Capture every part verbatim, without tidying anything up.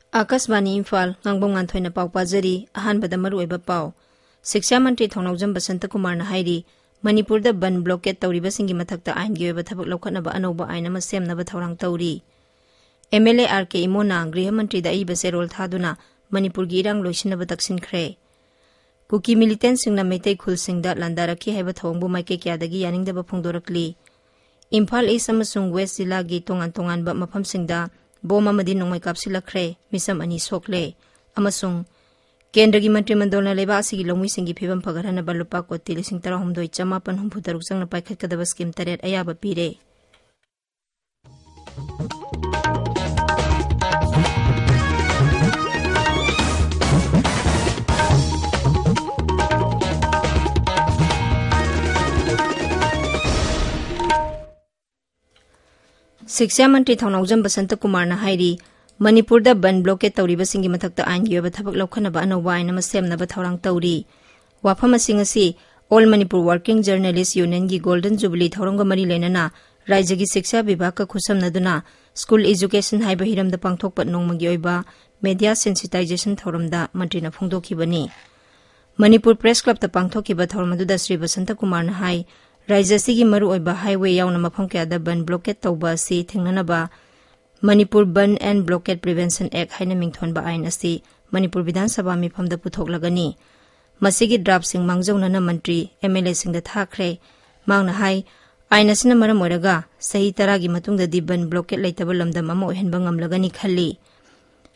ꯑꯥꯀꯥꯁꯕꯥꯅꯤ ꯏꯝꯐꯥꯜ, ꯉꯥꯡꯕꯝ ꯉꯥꯟꯊꯣꯏꯅ ꯄꯥꯎ ꯄꯥꯖꯔꯤ꯫ ꯑꯍꯥꯟꯕꯗ ꯃꯔꯨꯑꯣꯏꯕ ꯄꯥꯎ꯫ ꯁꯤꯛꯁꯥ ꯃꯟꯇ꯭ꯔꯤ ꯊꯧꯅꯥꯎꯖꯝ ꯕꯁꯟꯇ ꯀꯨꯃꯥꯔꯅ ꯍꯥꯏꯔꯤ, ꯃꯅꯤꯄꯨꯔꯗ ꯕꯟ ꯕ꯭ꯂꯣꯀꯦꯠ ꯇꯧꯔꯤꯕꯁꯤꯡꯒꯤ ꯃꯊꯛꯇ ꯑꯥꯏꯟꯒꯤ ꯑꯣꯏꯕ ꯊꯕꯛ ꯂꯧꯈꯠꯅꯕ ꯑꯅꯧꯕ ꯑꯥꯏꯟ ꯑꯃ ꯁꯦꯝꯅꯕ ꯊꯧꯔꯥꯡ ꯇꯧꯔꯤ꯫ ꯑꯦꯝ ꯑꯦꯜ ꯑꯦ ꯑꯥꯔ ꯀꯦ ꯏꯃꯣꯅ ꯒ꯭ꯔꯤꯍ ꯃꯟꯇ꯭ꯔꯤꯗ ꯑꯏꯕ ꯆꯦꯔꯣꯜ ꯊꯥꯗꯨꯅ ꯃꯅꯤꯄꯨꯔꯒꯤ ꯏꯔꯥꯡ ꯂꯣꯏꯁꯤꯟꯅꯕ ꯇꯛꯁꯤꯟꯈ꯭ꯔꯦ꯫ ꯀꯨꯀꯤ ꯃꯤꯂꯤꯇꯦꯟꯁꯤꯡꯅ ꯃꯩꯇꯩ ꯈꯨꯜꯁꯤꯡꯗ ꯂꯥꯟꯗꯥꯔꯛꯈꯤ ꯍꯥꯏꯕ ꯊꯧꯑꯣꯡꯕꯨ ꯃꯥꯏꯀꯩ ꯀꯌꯥꯗꯒꯤ ꯌꯥꯅꯤꯡꯗꯕ ꯐꯣꯡꯗꯣꯔꯛꯂꯤ꯫ ꯏꯝꯐꯥꯜ ꯏꯁ ꯑꯃꯁꯨꯡ ꯋꯦꯁ ꯖꯤꯂꯥꯒꯤ ꯇꯣꯉꯥꯟ ꯇꯣꯉꯥꯟꯕ ꯃꯐꯝꯁꯤꯡꯗ ꯕꯣꯝ ꯑꯃꯗꯤ ꯅꯣꯡꯃꯩ ꯀꯥꯞꯁꯤꯜꯂꯛꯈ꯭ꯔꯦ, ꯃꯤꯆꯝ ꯑꯅꯤ ꯁꯣꯛꯂꯦ꯫ ꯑꯃꯁꯨꯡ ꯀꯦꯟꯗ꯭ꯔꯒꯤ ꯃꯟꯇ꯭ꯔꯤ ꯃꯟꯗꯜꯅ ꯂꯩꯕꯥꯛ ꯑꯁꯤꯒꯤ ꯂꯧꯃꯤꯁꯤꯡꯒꯤ ꯐꯤꯕꯝ ꯐꯒꯠꯍꯟꯅꯕ ꯂꯨꯄꯥ ꯀꯣꯇꯤ ꯂꯤꯁꯤꯡ ꯇꯔꯥꯍꯨꯝꯗꯣꯏ ꯆꯃꯥꯄꯟ ꯍꯨꯝꯐꯨ ꯇꯔꯨꯛ ꯆꯪꯅ ꯄꯥꯏꯈꯠꯀꯗꯕ ꯁ꯭ꯀꯤꯝ ꯇꯔꯦꯠ ꯑꯌꯥꯕ ꯄꯤꯔꯦ꯫ ꯁꯤꯛꯁꯥ ꯃꯟꯇ꯭ꯔꯤ ꯊꯧꯅꯥꯎꯖꯝ ꯕꯁꯟꯇ ꯀꯨꯃꯥꯔꯅ ꯍꯥꯏꯔꯤ, ꯃꯅꯤꯄꯨꯔꯗ ꯕꯟ ꯕ꯭ꯂꯣꯀꯦꯠ ꯇꯧꯔꯤꯕꯁꯤꯡꯒꯤ ꯃꯊꯛꯇ ꯑꯥꯏꯟꯒꯤ ꯑꯣꯏꯕ ꯊꯕꯛ ꯂꯧꯈꯠꯅꯕ ꯑꯅꯧꯕ ꯑꯥꯏꯟ ꯑꯃ ꯁꯦꯝꯅꯕ ꯊꯧꯔꯥꯡ ꯇꯧꯔꯤ꯫ ꯋꯥꯐꯝ ꯑꯁꯤꯡ ꯑꯁꯤ All Manipur Working Journalist Unionꯒꯤ Golden Jubilee ꯊꯧꯔꯝꯒ ꯃꯔꯤ ꯂꯩꯅꯅ ꯔꯥꯖ꯭ꯌꯒꯤ ꯁꯤꯛꯁꯥ ꯕꯤꯚꯥꯒꯀ ꯈꯨꯠꯁꯝꯅꯗꯨꯅ School Education ꯍꯥꯏꯕ ꯍꯤꯔꯝꯗ ꯄꯥꯡꯊꯣꯛꯄ ꯅꯣꯡꯃꯒꯤ ꯑꯣꯏꯕ media sensitization ꯊꯧꯔꯝꯗ ꯃꯟꯇ꯭ꯔꯤꯅ ꯐꯣꯡꯗꯣꯛꯈꯤꯕꯅꯤ꯫ ꯃꯅꯤꯄꯨꯔ ꯄ꯭ꯔꯦꯁ ꯀ꯭ꯂꯕꯇ ꯄꯥꯡꯊꯣꯛꯈꯤꯕ ꯊꯧꯔꯝ ꯑꯗꯨꯗ ꯁ꯭ꯔꯤ ꯕꯁꯟꯇ ꯀꯨꯃꯥꯔꯅ ꯍꯥꯏ, ꯔꯥꯖ꯭ꯌ ꯑꯁꯤꯒꯤ ꯃꯔꯨꯑꯣꯏꯕ highway ꯌꯥꯎꯅ ꯃꯐꯝ ꯀꯌꯥꯗ ꯕꯟ ꯕ꯭ꯂꯣꯀꯦꯠ ꯇꯧꯕ ꯑꯁꯤ ꯊꯤꯡꯅꯅꯕ Manipur Ban and Blockade Prevention Act ꯍꯥꯏꯅ ꯃꯤꯡꯊꯣꯟꯕ ꯑꯥꯏꯟ ꯑꯁꯤ ꯃꯅꯤꯄꯨꯔ ꯕꯤꯙꯥꯟ ꯁꯚꯥ ꯃꯤꯐꯝꯗ ꯄꯨꯊꯣꯛꯂꯒꯅꯤ꯫ ꯃꯁꯤꯒꯤ draftꯁꯤꯡ ꯃꯥꯡꯖꯧꯅꯅ ꯃꯟꯇ꯭ꯔꯤ, ꯑꯦꯝ ꯑꯦꯜ ꯑꯦꯁꯤꯡꯗ ꯊꯥꯈ꯭ꯔꯦ꯫ ꯃꯍꯥꯛꯅ ꯍꯥꯏ, ꯑꯥꯏꯟ ꯑꯁꯤꯅ ꯃꯔꯝ ꯑꯣꯏꯔꯒ ꯆꯍꯤ ꯇꯔꯥꯒꯤ ꯃꯇꯨꯡꯗꯗꯤ ꯕꯟ ꯕ꯭ꯂꯣꯀꯦꯠ ꯂꯩꯇꯕ ꯂꯝꯗꯝ ꯑꯃ ꯑꯣꯏꯍꯟꯕ ꯉꯝꯂꯒꯅꯤ ꯈꯜꯂꯤ꯫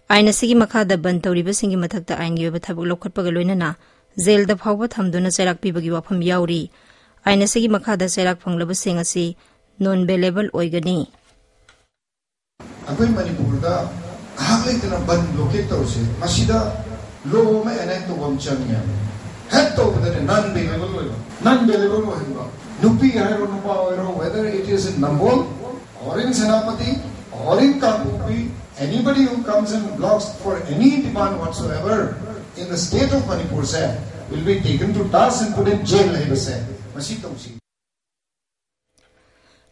ꯑꯥꯏꯟ ꯑꯁꯤꯒꯤ ꯃꯈꯥꯗ ꯕꯟ ꯇꯧꯔꯤꯕꯁꯤꯡꯒꯤ ꯃꯊꯛꯇ ꯑꯥꯏꯟꯒꯤ ꯑꯣꯏꯕ ꯊꯕꯛ ꯂꯧꯈꯠꯄꯒ ꯂꯣꯏꯅꯅ ꯖꯦꯜꯗ ꯐꯥꯎꯕ ꯊꯝꯗꯨꯅ ꯆꯩꯔꯥꯛ ꯄꯤꯕꯒꯤ ꯋꯥꯐꯝ ꯌꯥꯎꯔꯤ꯫ ꯑꯥꯏꯟ ꯑꯁꯤꯒꯤ ꯃꯈꯥꯗ ꯆꯩꯔꯥꯛ ꯐꯪꯂꯕꯁꯤꯡ ꯑꯁꯤ non bailable ꯑꯣꯏꯒꯅꯤ꯫ ꯑꯩꯈꯣꯏ ꯃꯅꯤꯄꯨꯔꯗ ꯉꯥꯏꯍꯥꯛ ꯂꯩꯇꯅ ꯕꯟ ꯕ꯭ꯂꯣꯀꯦꯠ ꯇꯧꯔꯤꯁꯦ, ꯃꯁꯤꯗ ꯂꯣ ꯑꯃ ꯑꯦꯅꯦꯛ ꯇꯧꯕ ꯑꯃ ꯆꯪꯉꯦ꯫ ꯍꯦꯛ ꯇꯧꯕꯗꯅꯦ ꯅꯟ ꯕꯦꯂꯦꯕꯜ ꯑꯣꯏꯕ, ꯅꯟ ꯕꯦꯂꯦꯕꯜ ꯑꯣꯏꯍꯟꯕ꯫ ꯅꯨꯄꯤ ꯍꯥꯏꯔꯣ, ꯅꯨꯄꯥ ꯑꯣꯏꯔꯣ, whether it is in Nambol or in Senapati or in Kangpokpi, anybody who comes and blocks for any demand whatsoever in the state of Manipur, sir, will be taken to task and put in jail ꯍꯥꯏꯕꯁꯦ ꯃꯁꯤ ꯇꯧꯁꯤ꯫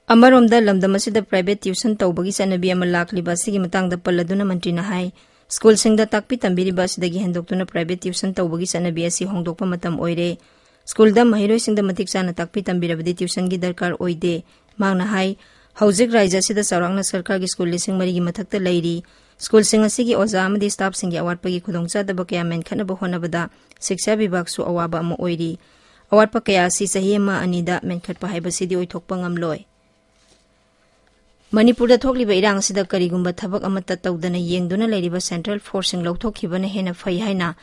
ꯑꯃꯔꯣꯝꯗ, ꯂꯝꯗꯝ ꯑꯁꯤꯗ private tuition ꯇꯧꯕꯒꯤ ꯆꯠꯅꯕꯤ ꯑꯃ ꯂꯥꯛꯂꯤꯕ ꯑꯁꯤꯒꯤ ꯃꯇꯥꯡꯗ ꯄꯜꯂꯗꯨꯅ ꯃꯟꯇ꯭ꯔꯤꯅ ꯍꯥꯏ, ꯁ꯭ꯀꯨꯜꯁꯤꯡꯗ ꯇꯥꯛꯄꯤ ꯇꯝꯕꯤꯔꯤꯕ ꯑꯁꯤꯗꯒꯤ ꯍꯦꯟꯗꯣꯛꯇꯨꯅ private tuition ꯇꯧꯕꯒꯤ ꯆꯠꯅꯕꯤ ꯑꯁꯤ ꯍꯣꯡꯗꯣꯛꯄ ꯃꯇꯝ ꯑꯣꯏꯔꯦ꯫ ꯁ꯭ꯀꯨꯜꯗ ꯃꯍꯩꯔꯣꯏꯁꯤꯡꯗ ꯃꯇꯤꯛ ꯆꯥꯅ ꯇꯥꯛꯄꯤ ꯇꯝꯕꯤꯔꯕꯗꯤ tuitionꯒꯤ ꯗꯔꯀꯥꯔ ꯑꯣꯏꯗꯦ꯫ ꯃꯍꯥꯛꯅ ꯍꯥꯏ, ꯍꯧꯖꯤꯛ ꯔꯥꯖ꯭ꯌ ꯑꯁꯤꯗ ꯆꯥꯎꯔꯥꯛꯅ ꯁꯔꯀꯥꯔꯒꯤ ꯁ꯭ꯀꯨꯜ ꯂꯤꯁꯤꯡ ꯃꯔꯤꯒꯤ ꯃꯊꯛꯇ ꯂꯩꯔꯤ꯫ ꯁ꯭ꯀꯨꯜꯁꯤꯡ ꯑꯁꯤꯒꯤ ꯑꯣꯖꯥ ꯑꯃꯗꯤ staffꯁꯤꯡꯒꯤ ꯑꯋꯥꯠꯄꯒꯤ ꯈꯨꯗꯣꯡꯆꯥꯗꯕ ꯀꯌꯥ ꯃꯦꯟꯈꯠꯅꯕ ꯍꯣꯠꯅꯕꯗ ꯁꯤꯛꯁꯥ ꯕꯤꯚꯥꯒꯁꯨ ꯑꯋꯥꯕ ꯑꯃ ꯑꯣꯏꯔꯤ꯫ ꯑꯋꯥꯠꯄ ꯀꯌꯥ ꯑꯁꯤ ꯆꯍꯤ ꯑꯃ ꯑꯅꯤꯗ ꯃꯦꯟꯈꯠꯄ ꯍꯥꯏꯕꯁꯤꯗꯤ ꯑꯣꯏꯊꯣꯛꯄ ꯉꯝꯂꯣꯏ꯫ ꯃꯅꯤꯄꯨꯔꯗ ꯊꯣꯛꯂꯤꯕ ꯏꯔꯥꯡ ꯑꯁꯤꯗ ꯀꯔꯤꯒꯨꯝꯕ ꯊꯕꯛ ꯑꯃꯠꯇ ꯇꯧꯗꯅ ꯌꯦꯡꯗꯨꯅ ꯂꯩꯔꯤꯕ central forceꯁꯤꯡ ꯂꯧꯊꯣꯛꯈꯤꯕꯅ ꯍꯦꯟꯅ ꯐꯩ ꯍꯥꯏꯅ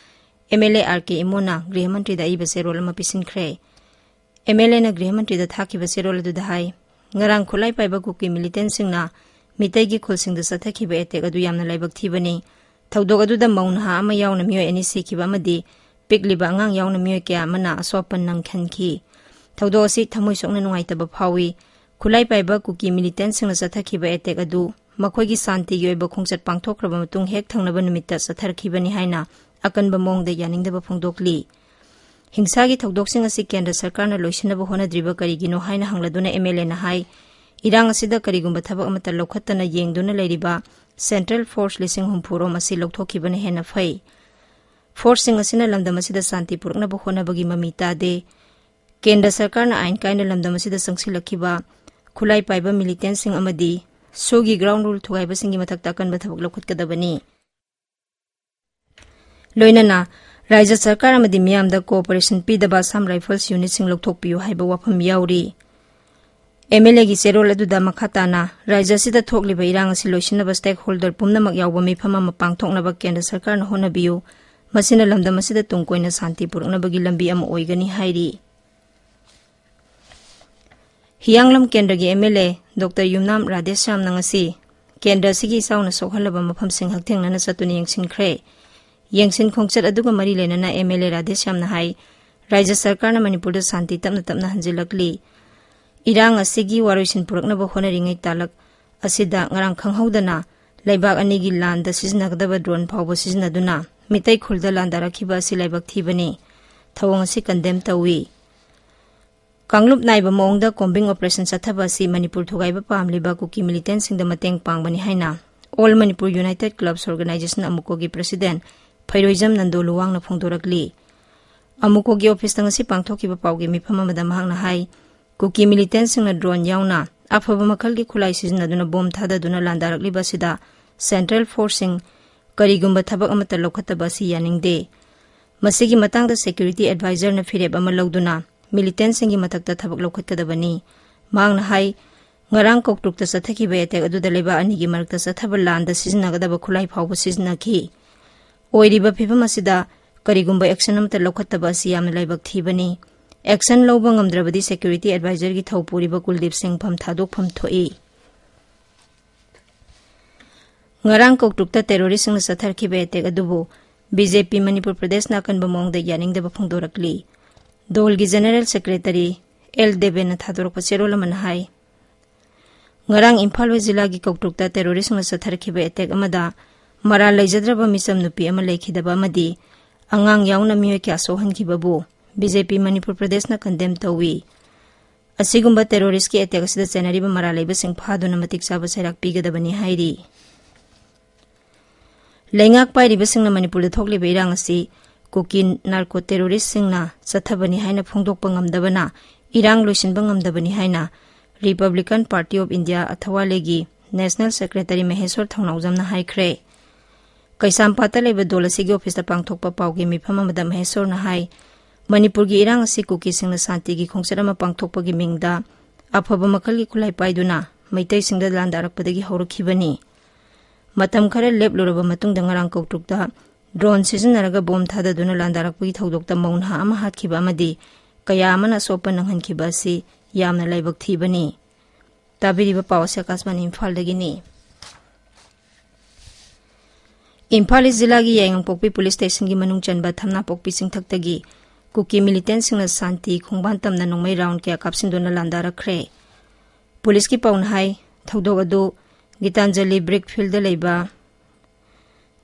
MLA R K ꯏꯃꯣꯅ ꯒ꯭ꯔꯤꯍ ꯃꯟꯇ꯭ꯔꯤꯗ ꯑꯏꯕ ꯆꯦꯔꯣꯜ ꯑꯃ ꯄꯤꯁꯤꯟꯈ꯭ꯔꯦ꯫ MLAꯅ ꯒ꯭ꯔꯤꯍ ꯃꯟꯇ꯭ꯔꯤꯗ ꯊꯥꯈꯤꯕ ꯆꯦꯔꯣꯜ ꯑꯗꯨꯗ ꯍꯥꯏ, ꯉꯔꯥꯡ ꯈꯨꯠꯂꯥꯏ ꯄꯥꯏꯕ ꯀꯨꯀꯤ militantꯁꯤꯡꯅ ꯃꯤꯇꯩꯒꯤ ꯈꯨꯜꯁꯤꯡꯗ ꯆꯠꯊꯈꯤꯕ attack ꯑꯗꯨ ꯌꯥꯝꯅ ꯂꯥꯏꯕꯛ ꯊꯤꯕꯅꯤ꯫ ꯊꯧꯗꯣꯛ ꯑꯗꯨꯗ ꯃꯧ ꯅꯍꯥ ꯑꯃ ꯌꯥꯎꯅ ꯃꯤꯑꯣꯏ ꯑꯅꯤ ꯁꯤꯈꯤꯕ ꯑꯃꯗꯤ ꯄꯤꯛꯂꯤꯕ ꯑꯉꯥꯡ ꯌꯥꯎꯅ ꯃꯤꯑꯣꯏ ꯀꯌꯥ ꯑꯃꯅ ꯑꯁꯣꯛ ꯑꯄꯟ ꯅꯪꯍꯟꯈꯤ꯫ ꯊꯧꯗꯣꯛ ꯑꯁꯤ ꯊꯃꯣꯏ ꯁꯣꯛꯅ ꯅꯨꯡꯉꯥꯏꯇꯕ ꯐꯥꯎꯏ꯫ ꯈꯨꯠꯂꯥꯏ ꯄꯥꯏꯕ ꯀꯨꯀꯤ militantꯁꯤꯡꯅ ꯆꯠꯊꯈꯤꯕ attack ꯑꯗꯨ ꯃꯈꯣꯏꯒꯤ ꯁꯥꯟꯇꯤꯒꯤ ꯑꯣꯏꯕ ꯈꯣꯡꯆꯠ ꯄꯥꯡꯊꯣꯛꯈ꯭ꯔꯕ ꯃꯇꯨꯡ ꯍꯦꯛ ꯊꯪꯅꯕ ꯅꯨꯃꯤꯠꯇ ꯆꯠꯊꯔꯛꯈꯤꯕꯅꯤ ꯍꯥꯏꯅ ꯑꯀꯟꯕ ꯃꯑꯣꯡꯗ ꯌꯥꯅꯤꯡꯗꯕ ꯐꯣꯡꯗꯣꯛꯂꯤ꯫ ꯍꯤꯡꯁꯥꯒꯤ ꯊꯧꯗꯣꯛꯁꯤꯡ ꯑꯁꯤ ꯀꯦꯟꯗ꯭ꯔ ꯁꯔꯀꯥꯔꯅ ꯂꯣꯏꯁꯤꯟꯅꯕ ꯍꯣꯠꯅꯗ꯭ꯔꯤꯕ ꯀꯔꯤꯒꯤꯅꯣ ꯍꯥꯏꯅ ꯍꯪꯂꯗꯨꯅ MLAꯅ ꯍꯥꯏ, ꯏꯔꯥꯡ ꯑꯁꯤꯗ ꯀꯔꯤꯒꯨꯝꯕ ꯊꯕꯛ ꯑꯃꯠꯇ ꯂꯧꯈꯠꯇꯅ ꯌꯦꯡꯗꯨꯅ ꯂꯩꯔꯤꯕ central force ꯂꯤꯁꯤꯡ ꯍꯨꯝꯐꯨ ꯔꯣꯝ ꯑꯁꯤ ꯂꯧꯊꯣꯛꯈꯤꯕꯅ ꯍꯦꯟꯅ ꯐꯩ꯫ Forceꯁꯤꯡ ꯑꯁꯤꯅ ꯂꯝꯗꯝ ꯑꯁꯤꯗ ꯁꯥꯟꯇꯤ ꯄꯨꯔꯛꯅꯕ ꯍꯣꯠꯅꯕꯒꯤ ꯃꯃꯤ ꯇꯥꯗꯦ꯫ ꯀꯦꯟꯗ꯭ꯔ ꯁꯔꯀꯥꯔꯅ ꯑꯥꯏꯟ ꯀꯥꯏꯅ ꯂꯝꯗꯝ ꯑꯁꯤꯗ ꯆꯪꯁꯤꯜꯂꯛꯈꯤꯕ ꯈꯨꯠꯂꯥꯏ ꯄꯥꯏꯕ militantꯁꯤꯡ ꯑꯃꯗꯤ ꯁꯣꯒꯤ ground rule ꯊꯨꯒꯥꯏꯕꯁꯤꯡꯒꯤ ꯃꯊꯛꯇ ꯑꯀꯟꯕ ꯊꯕꯛ ꯂꯧꯈꯠꯀꯗꯕꯅꯤ꯫ ꯂꯣꯏꯅꯅ ꯔꯥꯖ꯭ꯌ ꯁꯔꯀꯥꯔ ꯑꯃꯗꯤ ꯃꯤꯌꯥꯝꯗ cooperation ꯄꯤꯗꯕ Assam Rifles unitꯁꯤꯡ ꯂꯧꯊꯣꯛꯄꯤꯌꯨ ꯍꯥꯏꯕ ꯋꯥꯐꯝ ꯌꯥꯎꯔꯤ꯫ MLAꯒꯤ ꯆꯦꯔꯣꯜ ꯑꯗꯨꯗ ꯃꯈꯥ ꯇꯥꯅ ꯔꯥꯖ꯭ꯌ ꯑꯁꯤꯗ ꯊꯣꯛꯂꯤꯕ ꯏꯔꯥꯡ ꯑꯁꯤ ꯂꯣꯏꯁꯤꯟꯅꯕ stakeholder ꯄꯨꯝꯅꯃꯛ ꯌꯥꯎꯕ ꯃꯤꯐꯝ ꯑꯃ ꯄꯥꯡꯊꯣꯛꯅꯕ ꯀꯦꯟꯗ꯭ꯔ ꯁꯔꯀꯥꯔꯅ ꯍꯣꯠꯅꯕꯤꯌꯨ꯫ ꯃꯁꯤꯅ ꯂꯝꯗꯝ ꯑꯁꯤꯗ ꯇꯨꯡ ꯀꯣꯏꯅ ꯁꯥꯟꯇꯤ ꯄꯨꯔꯛꯅꯕꯒꯤ ꯂꯝꯕꯤ ꯑꯃ ꯑꯣꯏꯒꯅꯤ ꯍꯥꯏꯔꯤ꯫ ꯍꯤꯌꯥꯡꯂꯝ ꯀꯦꯟꯗ꯭ꯔꯒꯤ MLA Doctor ꯌꯨꯝꯅꯥꯝ ꯔꯥꯙꯦꯁ꯭ꯌꯥꯝꯅ ꯉꯁꯤ ꯀꯦꯟꯗ꯭ꯔ ꯑꯁꯤꯒꯤ ꯏꯆꯥꯎꯅ ꯁꯣꯛꯍꯜꯂꯕ ꯃꯐꯝꯁꯤꯡ ꯍꯛꯊꯦꯡꯅꯅ ꯆꯠꯇꯨꯅ ꯌꯦꯡꯁꯤꯟꯈ꯭ꯔꯦ꯫ ꯌꯦꯡꯁꯤꯟ ꯈꯣꯡꯆꯠ ꯑꯗꯨꯒ ꯃꯔꯤ ꯂꯩꯅꯅ MLA ꯔꯥꯙꯦꯁ꯭ꯌꯥꯝꯅ ꯍꯥꯏ, ꯔꯥꯖ꯭ꯌ ꯁꯔꯀꯥꯔꯅ ꯃꯅꯤꯄꯨꯔꯗ ꯁꯥꯟꯇꯤ ꯇꯞꯅ ꯇꯞꯅ ꯍꯟꯖꯤꯜꯂꯛꯂꯤ꯫ ꯏꯔꯥꯡ ꯑꯁꯤꯒꯤ ꯋꯥꯔꯣꯏꯁꯤꯟ ꯄꯨꯔꯛꯅꯕ ꯍꯣꯠꯅꯔꯤꯉꯩ ꯇꯥꯂꯛ ꯑꯁꯤꯗ ꯉꯔꯥꯡ ꯈꯪꯍꯧꯗꯅ ꯂꯩꯕꯥꯛ ꯑꯅꯤꯒꯤ ꯂꯥꯟꯗ ꯁꯤꯖꯤꯟꯅꯒꯗꯕ drone ꯐꯥꯎꯕ ꯁꯤꯖꯤꯟꯅꯗꯨꯅ ꯃꯤꯇꯩ ꯈꯨꯜꯗ ꯂꯥꯟꯗꯥꯔꯛꯈꯤꯕ ꯑꯁꯤ ꯂꯥꯏꯕꯛ ꯊꯤꯕꯅꯤ꯫ ꯊꯧꯑꯣꯡ ꯑꯁꯤ condemn ꯇꯧꯏ꯫ ꯀꯥꯡꯂꯨꯞ ꯅꯥꯏꯕ ꯃꯑꯣꯡꯗ combing operation ꯆꯠꯊꯕ ꯑꯁꯤ ꯃꯅꯤꯄꯨꯔ ꯊꯨꯒꯥꯏꯕ ꯄꯥꯝꯂꯤꯕ ꯀꯨꯀꯤ militantꯁꯤꯡꯗ ꯃꯇꯦꯡ ꯄꯥꯡꯕꯅꯤ ꯍꯥꯏꯅ All Manipur United Clubs Organization, ꯑꯃꯨꯀꯣꯒꯤ president ꯐꯩꯔꯣꯏꯖꯝ Nando ꯂꯨꯋꯥꯡꯅ ꯐꯣꯡꯗꯣꯔꯛꯂꯤ꯫ ꯑꯃꯨꯀꯣꯒꯤ ꯑꯣꯐꯤꯁꯇ ꯉꯁꯤ ꯄꯥꯡꯊꯣꯛꯈꯤꯕ ꯄꯥꯎꯒꯤ ꯃꯤꯐꯝ ꯑꯃꯗ ꯃꯍꯥꯛꯅ ꯍꯥꯏ, ꯀꯨꯀꯤ militantꯁꯤꯡꯅ drone ꯌꯥꯎꯅ ꯑꯐꯕ ꯃꯈꯜꯒꯤ ꯈꯨꯠꯂꯥꯏ ꯁꯤꯖꯤꯟꯅꯗꯨꯅ ꯕꯣꯝ ꯊꯥꯗꯗꯨꯅ ꯂꯥꯟꯗꯥꯔꯛꯂꯤꯕ ꯑꯁꯤꯗ central forceꯁꯤꯡ ꯀꯔꯤꯒꯨꯝꯕ ꯊꯕꯛ ꯑꯃꯠꯇ ꯂꯧꯈꯠꯇꯕ ꯑꯁꯤ ꯌꯥꯅꯤꯡꯗꯦ꯫ ꯃꯁꯤꯒꯤ ꯃꯇꯥꯡꯗ security advisorꯅ ꯐꯤꯔꯦꯞ ꯑꯃ ꯂꯧꯗꯨꯅ militantꯁꯤꯡꯒꯤ ꯃꯊꯛꯇ ꯊꯕꯛ ꯂꯧꯈꯠꯀꯗꯕꯅꯤ꯫ ꯃꯍꯥꯛꯅ ꯍꯥꯏ, ꯉꯔꯥꯡ ꯀꯧꯇ꯭ꯔꯨꯛꯇ ꯆꯠꯊꯈꯤꯕ attack ꯑꯗꯨꯗ ꯂꯩꯕꯥꯛ ꯑꯅꯤꯒꯤ ꯃꯔꯛꯇ ꯆꯠꯊꯕ ꯂꯥꯟꯗ ꯁꯤꯖꯤꯟꯅꯒꯗꯕ ꯈꯨꯠꯂꯥꯏ ꯐꯥꯎꯕ ꯁꯤꯖꯤꯟꯅꯈꯤ꯫ ꯑꯣꯏꯔꯤꯕ ꯐꯤꯕꯝ ꯑꯁꯤꯗ ꯀꯔꯤꯒꯨꯝꯕ action ꯑꯃꯠꯇ ꯂꯧꯈꯠꯇꯕ ꯑꯁꯤ ꯌꯥꯝꯅ ꯂꯥꯏꯕꯛ ꯊꯤꯕꯅꯤ꯫ Action ꯂꯧꯕ ꯉꯝꯗ꯭ꯔꯕꯗꯤ security advisorꯒꯤ ꯊꯧ ꯄꯨꯔꯤꯕ ꯀꯨꯜꯗꯤꯞ ꯁꯤꯡ ꯐꯝ ꯊꯥꯗꯣꯛꯐꯝ ꯊꯣꯛꯏ꯫ ꯉꯔꯥꯡ ꯀꯧꯇ꯭ꯔꯨꯛꯇ terroristꯁꯤꯡꯅ ꯆꯠꯊꯔꯛꯈꯤꯕ attack ꯑꯗꯨꯕꯨ BJP ꯃꯅꯤꯄꯨꯔ ꯄ꯭ꯔꯗꯦꯁꯅ ꯑꯀꯟꯕ ꯃꯑꯣꯡꯗ ꯌꯥꯅꯤꯡꯗꯕ ꯐꯣꯡꯗꯣꯔꯛꯂꯤ꯫ ꯗꯣꯜꯒꯤ general secretary ꯑꯦꯜ ꯗꯦꯕꯦꯟꯅ ꯊꯥꯗꯣꯔꯛꯄ ꯆꯦꯔꯣꯜ ꯑꯃꯅ ꯍꯥꯏ, ꯉꯔꯥꯡ ꯏꯝꯐꯥꯜ ꯋꯦꯁ ꯖꯤꯂꯥꯒꯤ ꯀꯧꯇ꯭ꯔꯨꯛꯇ terroristꯁꯤꯡꯅ ꯆꯠꯊꯔꯛꯈꯤꯕ attack ꯑꯃꯗ ꯃꯔꯥꯜ ꯂꯩꯖꯗ꯭ꯔꯕ ꯃꯤꯆꯝ ꯅꯨꯄꯤ ꯑꯃ ꯂꯩꯈꯤꯗꯕ ꯑꯃꯗꯤ ꯑꯉꯥꯡ ꯌꯥꯎꯅ ꯃꯤꯑꯣꯏ ꯀꯌꯥ ꯁꯣꯛꯍꯟꯈꯤꯕꯕꯨ BJP ꯃꯅꯤꯄꯨꯔ ꯄ꯭ꯔꯗꯦꯁꯅ condemn ꯇꯧꯏ꯫ ꯑꯁꯤꯒꯨꯝꯕ terroristꯀꯤ attack ꯑꯁꯤꯗ ꯆꯦꯟꯅꯔꯤꯕ ꯃꯔꯥꯜ ꯂꯩꯕꯁꯤꯡ ꯐꯥꯗꯨꯅ ꯃꯇꯤꯛ ꯆꯥꯕ ꯆꯩꯔꯥꯛ ꯄꯤꯒꯗꯕꯅꯤ ꯍꯥꯏꯔꯤ꯫ ꯂꯩꯉꯥꯛ ꯄꯥꯏꯔꯤꯕꯁꯤꯡꯅ ꯃꯅꯤꯄꯨꯔꯗ ꯊꯣꯛꯂꯤꯕ ꯏꯔꯥꯡ ꯑꯁꯤ ꯀꯨꯀꯤ narco terroristꯁꯤꯡꯅ ꯆꯠꯊꯕꯅꯤ ꯍꯥꯏꯅ ꯐꯣꯡꯗꯣꯛꯄ ꯉꯝꯗꯕꯅ ꯏꯔꯥꯡ ꯂꯣꯏꯁꯤꯟꯕ ꯉꯝꯗꯕꯅꯤ ꯍꯥꯏꯅ Republican Party of India ꯑꯊꯋꯥꯂꯦꯒꯤ national secretary ꯃꯍꯦꯁꯣꯔ ꯊꯧꯅꯥꯎꯖꯝꯅ ꯍꯥꯏꯈ꯭ꯔꯦ꯫ ꯀꯩꯁꯥꯝꯄꯥꯠꯇ ꯂꯩꯕ ꯗꯣꯜ ꯑꯁꯤꯒꯤ ꯑꯣꯐꯤꯁꯇ ꯄꯥꯡꯊꯣꯛꯄ ꯄꯥꯎꯒꯤ ꯃꯤꯐꯝ ꯑꯃꯗ ꯃꯍꯦꯁꯣꯔꯅ ꯍꯥꯏ, ꯃꯅꯤꯄꯨꯔꯒꯤ ꯏꯔꯥꯡ ꯑꯁꯤ ꯀꯨꯀꯤꯁꯤꯡꯅ ꯁꯥꯟꯇꯤꯒꯤ ꯈꯣꯡꯆꯠ ꯑꯃ ꯄꯥꯡꯊꯣꯛꯄꯒꯤ ꯃꯤꯡꯗ ꯑꯐꯕ ꯃꯈꯜꯒꯤ ꯈꯨꯠꯂꯥꯏ ꯄꯥꯏꯗꯨꯅ ꯃꯩꯇꯩꯁꯤꯡꯗ ꯂꯥꯟꯗꯥꯔꯛꯄꯗꯒꯤ ꯍꯧꯔꯛꯈꯤꯕꯅꯤ꯫ ꯃꯇꯝ ꯈꯔ ꯂꯦꯞꯂꯨꯔꯕ ꯃꯇꯨꯡꯗ ꯉꯔꯥꯡ ꯀꯧꯇ꯭ꯔꯨꯛꯇ drone ꯁꯤꯖꯤꯟꯅꯔꯒ ꯕꯣꯝ ꯊꯥꯗꯗꯨꯅ ꯂꯥꯟꯗꯥꯔꯛꯄꯒꯤ ꯊꯧꯗꯣꯛꯇ ꯃꯧ ꯅꯍꯥ ꯑꯃ ꯍꯥꯠꯈꯤꯕ ꯑꯃꯗꯤ ꯀꯌꯥ ꯑꯃꯅ ꯑꯁꯣꯛꯄ ꯅꯪꯍꯟꯈꯤꯕ ꯑꯁꯤ ꯌꯥꯝꯅ ꯂꯥꯏꯕꯛ ꯊꯤꯕꯅꯤ꯫ ꯇꯥꯕꯤꯔꯤꯕ ꯄꯥꯎ ꯑꯁꯤ ꯑꯀꯥꯁꯕꯥꯅꯤ ꯏꯝꯐꯥꯜꯗꯒꯤꯅꯤ꯫ ꯏꯝꯐꯥꯜ ꯏꯁ ꯖꯤꯂꯥꯒꯤ ꯌꯥꯏꯉꯪꯄꯣꯛꯄꯤ ꯄꯨꯂꯤꯁ ꯁ꯭ꯇꯦꯁꯟꯒꯤ ꯃꯅꯨꯡ ꯆꯟꯕ ꯊꯝꯅꯥꯄꯣꯛꯄꯤ ꯆꯤꯡꯊꯛꯇꯒꯤ ꯀꯨꯀꯤ militantꯁꯤꯡꯅ ꯁꯥꯟꯇꯤ ꯈꯣꯡꯕꯥꯟ ꯇꯝꯅ ꯅꯣꯡꯃꯩ round ꯀꯌꯥ ꯀꯥꯞꯁꯤꯟꯗꯨꯅ ꯂꯥꯟꯗꯥꯔꯛꯈ꯭ꯔꯦ꯫ ꯄꯨꯂꯤꯁꯀꯤ ꯄꯥꯎꯅ ꯍꯥꯏ, ꯊꯧꯗꯣꯛ ꯑꯗꯨ ꯒꯤꯇꯥꯟꯖꯂꯤ brick fieldꯗ ꯂꯩꯕ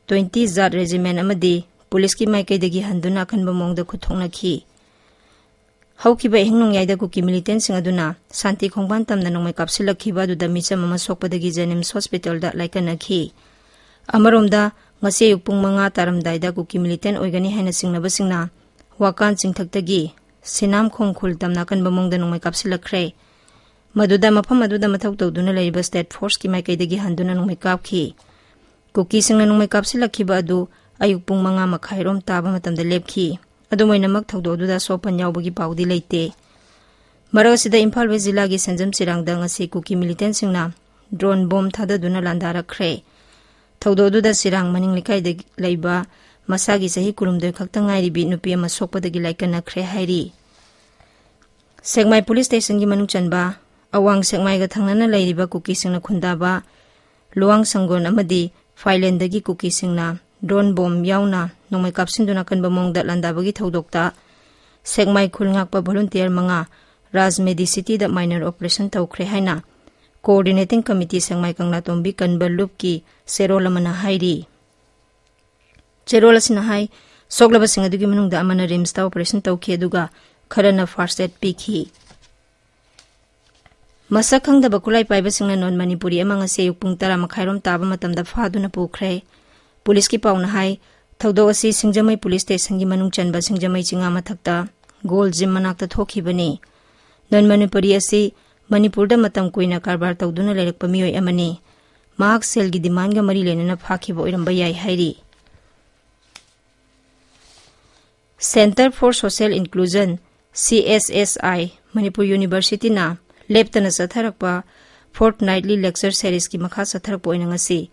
twenty ꯖꯥꯠ regiment ꯑꯃꯗꯤ ꯄꯨꯂꯤꯁꯀꯤ ꯃꯥꯏꯀꯩꯗꯒꯤ ꯍꯟꯗꯨꯅ ꯑꯀꯟꯕ ꯃꯑꯣꯡꯗ ꯈꯨꯠꯊꯣꯛꯅꯈꯤ꯫ ꯍꯧꯈꯤꯕ ꯏꯍꯤꯡ ꯅꯣꯡꯌꯥꯏꯗ ꯀꯨꯀꯤ militantꯁꯤꯡ ꯑꯗꯨꯅ ꯁꯥꯟꯇꯤ ꯈꯣꯡꯕꯥꯟ ꯇꯝꯅ ꯅꯣꯡꯃꯩ ꯀꯥꯞꯁꯤꯜꯂꯛꯈꯤꯕ ꯑꯗꯨꯗ ꯃꯤꯆꯝ ꯑꯃ ꯁꯣꯛꯄꯗꯒꯤ JNIMS hospitalꯗ ꯂꯥꯏꯀꯠꯅꯈꯤ꯫ ꯑꯃꯔꯣꯝꯗ, ꯉꯁꯤ ꯑꯌꯨꯛ ꯄꯨꯡ ꯃꯉꯥ ꯇꯥꯔꯝꯗꯥꯏꯗ ꯀꯨꯀꯤ militant ꯑꯣꯏꯒꯅꯤ ꯍꯥꯏꯅ ꯆꯤꯡꯅꯕꯁꯤꯡꯅ ꯋꯥꯀꯥꯟ ꯆꯤꯡꯊꯛꯇꯒꯤ ꯁꯤꯅꯥꯝꯈꯣꯡ ꯈꯨꯜ ꯇꯝꯅ ꯑꯀꯟꯕ ꯃꯑꯣꯡꯗ ꯅꯣꯡꯃꯩ ꯀꯥꯞꯁꯤꯜꯂꯛꯈ꯭ꯔꯦ꯫ ꯃꯗꯨꯗ ꯃꯐꯝ ꯑꯗꯨꯗ ꯃꯊꯧ ꯇꯧꯗꯨꯅ ꯂꯩꯔꯤꯕ state forceꯀꯤ ꯃꯥꯏꯀꯩꯗꯒꯤ ꯍꯟꯗꯨꯅ ꯅꯣꯡꯃꯩ ꯀꯥꯞꯈꯤ꯫ ꯀꯨꯀꯤꯁꯤꯡꯅ ꯅꯣꯡꯃꯩ ꯀꯥꯞꯁꯤꯜꯂꯛꯈꯤꯕ ꯑꯗꯨ ꯑꯌꯨꯛ ꯄꯨꯡ ꯃꯉꯥ ꯃꯈꯥꯏꯔꯣꯝ ꯇꯥꯕ ꯃꯇꯝꯗ ꯂꯦꯞꯈꯤ꯫ ꯑꯗꯨꯝ ꯑꯣꯏꯅꯃꯛ, ꯊꯧꯗꯣꯛ ꯑꯗꯨꯗ ꯑꯁꯣꯛ ꯑꯄꯟ ꯌꯥꯎꯕꯒꯤ ꯄꯥꯎꯗꯤ ꯂꯩꯇꯦ꯫ ꯃꯔꯛ ꯑꯁꯤꯗ, ꯏꯝꯐꯥꯜ West ꯖꯤꯂꯥꯒꯤ ꯁꯦꯟꯖꯝ ꯆꯤꯔꯥꯡꯗ ꯉꯁꯤ ꯀꯨꯀꯤ militantꯁꯤꯡꯅ drone bomb ꯊꯥꯗꯗꯨꯅ ꯂꯥꯟꯗꯥꯔꯛꯈ꯭ꯔꯦ꯫ ꯊꯧꯗꯣꯛ ꯑꯗꯨꯗ ꯆꯤꯔꯥꯡ ꯃꯅꯤꯡ ꯂꯩꯀꯥꯏꯗ ꯂꯩꯕ ꯃꯁꯥꯒꯤ ꯆꯍꯤ ꯀꯨꯟꯍꯨꯝꯗꯣꯏ ꯈꯛꯇ ꯉꯥꯏꯔꯤꯕꯤ ꯅꯨꯄꯤ ꯑꯃ ꯁꯣꯛꯄꯗꯒꯤ ꯂꯥꯏꯀꯠꯅꯈ꯭ꯔꯦ ꯍꯥꯏꯔꯤ꯫ ꯁꯦꯛꯃꯥꯏ police stationꯒꯤ ꯃꯅꯨꯡ ꯆꯟꯕ ꯑꯋꯥꯡ ꯁꯦꯛꯃꯥꯏꯒ ꯊꯪꯅꯅ ꯂꯩꯔꯤꯕ ꯀꯨꯀꯤꯁꯤꯡꯅ ꯈꯨꯟꯗꯥꯕ ꯂꯨꯋꯥꯡ ꯁꯪꯒꯣꯟ ꯑꯃꯗꯤ ꯐꯥꯏꯂꯦꯟꯗꯒꯤ ꯀꯨꯀꯤꯁꯤꯡꯅ drone bomb ꯌꯥꯎꯅ ꯅꯣꯡꯃꯩ ꯀꯥꯞꯁꯤꯟꯗꯨꯅ ꯑꯀꯟꯕ ꯃꯑꯣꯡꯗ ꯂꯥꯟꯗꯥꯕꯒꯤ ꯊꯧꯗꯣꯛꯇ ꯁꯦꯛꯃꯥꯏ ꯈꯨꯜ ꯉꯥꯛꯄ volunteer ꯃꯉꯥ ꯔꯥꯖ ꯃꯦꯗꯤ ꯁꯤꯇꯤꯗ minor operation ꯇꯧꯈ꯭ꯔꯦ ꯍꯥꯏꯅ Coordinating Committee ꯁꯦꯛꯃꯥꯏ ꯀꯪꯂꯥꯇꯣꯝꯕꯤ ꯀꯟꯕ ꯂꯨꯞꯀꯤ ꯆꯦꯔꯣꯜ ꯑꯃꯅ ꯍꯥꯏꯔꯤ꯫ ꯆꯦꯔꯣꯜ ꯑꯁꯤꯅ ꯍꯥꯏ, ꯁꯣꯛꯂꯕꯁꯤꯡ ꯑꯗꯨꯒꯤ ꯃꯅꯨꯡꯗ ꯑꯃꯅ RIMSꯇ operation ꯇꯧꯈꯤ, ꯑꯗꯨꯒ ꯈꯔꯅ first aid ꯄꯤꯈꯤ꯫ ꯃꯁꯛ ꯈꯪꯗꯕ ꯈꯨꯠꯂꯥꯏ ꯄꯥꯏꯕꯁꯤꯡꯅ non ꯃꯅꯤꯄꯨꯔꯤ ꯑꯃ ꯉꯁꯤ ꯑꯌꯨꯛ ꯄꯨꯡ ꯇꯔꯥ ꯃꯈꯥꯏꯔꯣꯝ ꯇꯥꯕ ꯃꯇꯝꯗ ꯐꯥꯗꯨꯅ ꯄꯨꯈ꯭ꯔꯦ꯫ ꯄꯨꯂꯤꯁꯀꯤ ꯄꯥꯎꯅ ꯍꯥꯏ, ꯊꯧꯗꯣꯛ ꯑꯁꯤ ꯁꯤꯡꯖꯃꯩ police stationꯒꯤ ꯃꯅꯨꯡ ꯆꯟꯕ ꯁꯤꯡꯖꯃꯩ ꯆꯤꯉꯥ ꯃꯊꯛꯇ Gold Gym ꯃꯅꯥꯛꯇ ꯊꯣꯛꯈꯤꯕꯅꯤ꯫ Non ꯃꯅꯤꯄꯨꯔꯤ ꯑꯁꯤ ꯃꯅꯤꯄꯨꯔꯗ ꯃꯇꯝ ꯀꯨꯏꯅ ꯀꯔꯕꯥꯔ ꯇꯧꯗꯨꯅ ꯂꯩꯔꯛꯄ ꯃꯤꯑꯣꯏ ꯑꯃꯅꯤ꯫ ꯃꯍꯥꯛ ꯁꯦꯜꯒꯤ demandꯒ ꯃꯔꯤ ꯂꯩꯅꯅ ꯐꯥꯈꯤꯕ ꯑꯣꯏꯔꯝꯕ ꯌꯥꯏ ꯍꯥꯏꯔꯤ꯫ Centre for Social Inclusion, CSSI, Manipur Universityꯅ ꯂꯦꯞꯇꯅ ꯆꯠꯊꯔꯛꯄ fortnightly lecture seriesꯀꯤ ꯃꯈꯥ ꯆꯠꯊꯔꯛꯄ ꯑꯣꯏꯅ ꯉꯁꯤ